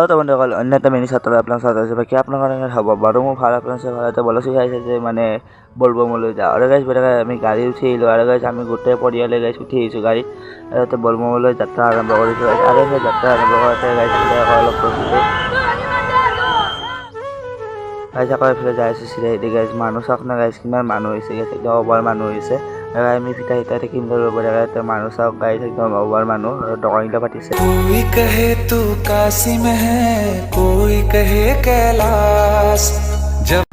তো বন্ধুসকল, অন্য এটা মিনি ছাত্ৰ আপোনাক চাই আছে। বাকী আপোনালোকৰ হ'ব বাৰু, মোৰ ভাল, আপোনাৰ ভাল এটা বলক চাইছে যে মানে বলবমলৈ যাওঁ। আৰু গাইজ, বেলেগ আমি গাড়ী উঠি আহিলোঁ। আৰু গাইজ, আমি গোটেই পৰিয়ালে গাইজ উঠি আহিছোঁ গাড়ীত আৰু তাতে বলবমলৈ যাত্ৰা আৰম্ভ কৰিছোঁ। আৰু সেই যাত্ৰা আৰম্ভ কৰোঁতে গাইজ আকৌ অলপ ৰখিছোঁ। গাইজ, আকৌ এইফালে যাই আছোঁ চিধাই গাইজ। মানুহ চাওক না গাইজ, কিমান মানুহ হৈছে গাইজ, একদম অভাৰ মানুহ হৈছে। আৰু আমি ফিটা চিটা কিনিব ল'ব লাগে। মানুহ চাওক গাইজ, একদম অভাৰ মানুহ আৰু দোকানগিলা পাতিছে। कोई कहे तू काशी में है, कोई कहे कैलाश जब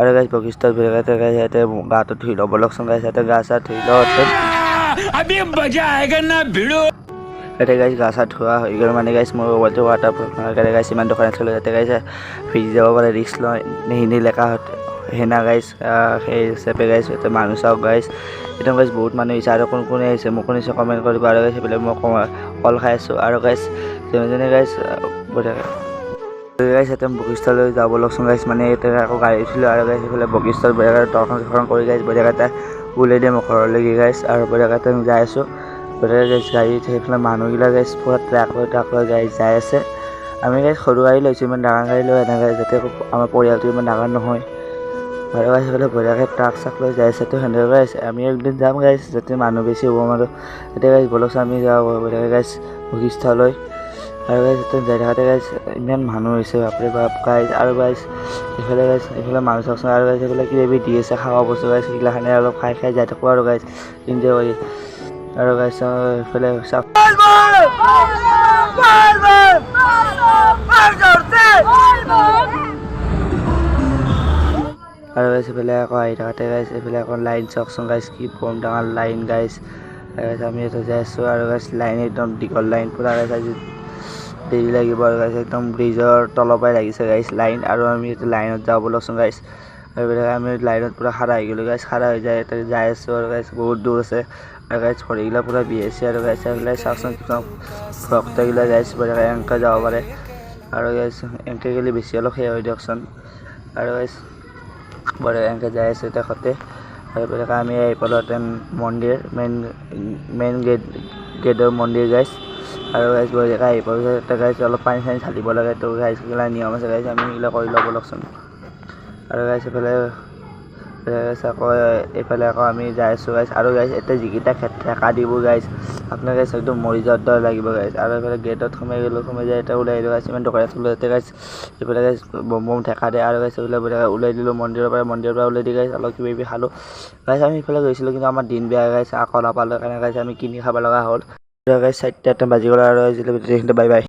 আৰু গাইজ, বশিষ্ঠত ভিতৰতে গাইজ ইয়াতে গাটো ধুই ল'ব লওকচোন। গাইজ, ইয়াতে গা চা ধুই লওঁ। अभी मजा आएगा ना भिड़ू। ইয়াতে গাইজ গা চা ধোৱা হৈ গ'ল। মানে গাইজ, মোৰ মোবাইলটো ৱাটাৰ প্ৰুফ নহয় কাৰণে গাইজ ইমান দোকানত থ'লোঁ, যাতে গাইজ ভিজি যাব পাৰে, ৰিস্ক লয় নিহিনি লেকা সেনা গাইজ। সেই হিচাপে গাইজ ইয়াতে মানুহ চাওক গাইজ, একদম গাইজ বহুত মানুহ আহিছে। আৰু কোন কোনে আহিছে মোকো নিশ্চয় কমেণ্ট কৰিব। আৰু গাইজ, সেইফালে মই কল খাই আছোঁ। আৰু গাইজ, যোনে যোনে গাইজ বঢ়িয়াকৈ গাইজ ইয়াতে বশিষ্ঠলৈ যাব লওকচোন। গাইজ, মানে ইয়াতে আকৌ গাড়ী উঠিলোঁ। আৰু গাইজ, সেইফালে বশিষ্ঠত বঢ়িয়াকৈ দৰ্শন চৰ্শন কৰি গাইজ বঢ়িয়াকৈ এটা ওলাই দিয়ে মোৰ ঘৰলৈকে গাইজ। আৰু বঢ়িয়াকৈ আমি যাই আছোঁ। বঢ়িয়াকৈ গাইজ গাড়ী সেইফালে মানুহগিলা গাইজ পূৰা ট্ৰাক লৈ ট্ৰাক লৈ গাইজ যাই আছে। আমি গাইজ সৰু গাড়ী লৈছোঁ, ইমান ডাঙৰ গাড়ী লৈ এনেকৈ, যাতে আমাৰ পৰিয়ালটো ইমান ডাঙৰ নহয়। আৰু গাইজ, সেইফালে বঢ়িয়াকৈ ট্ৰাক চাক লৈ যাই আছে। তো সেনেকৈ আছে, আমি একদিন যাম গাইজ, যাতে মানুহ বেছি হ'ব আৰু এতিয়া গাইজ ব'লকচোন, আমি যাওঁ বঢ়িয়াকৈ গাইজ বশিষ্ঠলৈ। আৰু গাইজ, তাতে যাই থাকোঁতে গাইজ ইমান মানুহ হৈছে, বাপৰে বাপ গাইজ। আৰু গাইজ, এইফালে গাইজ এইফালে মানুহ চাওকচোন। আৰু গাইজ, এইফালে কিবা কিবি দি আছে খাৱা বস্তু গাইজ, সেইগিলাখানে অলপ খাই খাই যাই থাকোঁ আৰু গাইজ এনজয় কৰি। আৰু গাইজ, এইফালে চাওক। আৰু গাইজ, এইফালে আকৌ আহি থাকোঁতে গাইজ এইফালে আকৌ লাইন চাওকচোন গাইজ, কি বম ডাঙৰ লাইন গাইজ। গাইজ, আমি ইয়াতে যাই আছোঁ। আৰু গাইজ, লাইন একদম দীঘল লাইন পূৰা গাইজ, আজি দেৰি লাগিব। আৰু গাইজ, একদম ব্ৰিজৰ তলৰ পৰাই লাগিছে গাইজ লাইন। আৰু আমি এইটো লাইনত যাব ব'লকচোন গাইজ। আৰু এইফালে আমি লাইনত পূৰা খাৰা হৈ গ'লোঁ গাইজ, খাৰা হৈ যায় ইয়াতে যাই আছোঁ। আৰু গাইজ, বহুত দূৰ আছে। আৰু গাইজ, ভৰিগিলা পূৰা বিষাইছে। আৰু গাইজ, এইফালে চাওকচোন, কিছুমান ভক্তগিলা গাইজ বঢ়িয়াকৈ এনেকৈ যাব পাৰে। আৰু গাইজ, এনেকৈ গ'লে বেছি অলপ সেই হয় দিয়কচোন। আৰু গাইজ, বঢ়িয়াকৈ এনেকৈ যাই আছোঁ তেখেতে। আৰু বঢ়িয়াকৈ আমি আহি পালোঁ ইয়াতে মন্দিৰ, মেইন মেইন গেট, গেটৰ মন্দিৰ গাইজ। আৰু গাইজ, বঢ়িয়াকৈ আহি পোৱাৰ পিছত ইয়াতে গাইজ অলপ পানী চানী ঢালিব লাগে। তো গাইজ, সেইগিলা নিয়ম আছে গাইজ, আমি সেইগিলা কৰি ল'ব লওকচোন। আৰু গাইজ, এইফালে আকৌ এইফালে আকৌ আমি যাই আছোঁ গাইজ। আৰু গাইজ, এতিয়া যিকেইটা ঠেকা দিব গাইজ, আপোনাৰ গাইজ একদম মৰি যোৱাৰ দৰে লাগিব গাইজ। আৰু এইফালে গেটত সোমাই গ'লোঁ, সোমাই যাই এতিয়া ওলাই আহিলোঁ গাইজ। ইমান দোকানত থ'লোঁ ইয়াতে গাইজ, এইফালে গাইজ বম বম ঠেকা দিয়ে। আৰু গাইজ, এইফালে বঢ়িয়াকৈ ওলাই দিলোঁ মন্দিৰৰ পৰা। মন্দিৰৰ পৰা ওলাই দি গাইজ অলপ কিবা কিবি খালোঁ গাইজ। আমি সেইফালে গৈছিলোঁ, কিন্তু আমাৰ দিন বেয়া গাইজ, আকৌ নাপালোঁ কাৰণে গাইজ আমি কিনি খাব লগা হ'ল। গাইজ, 4টা বাজি গ'ল। আৰু বাই বাই।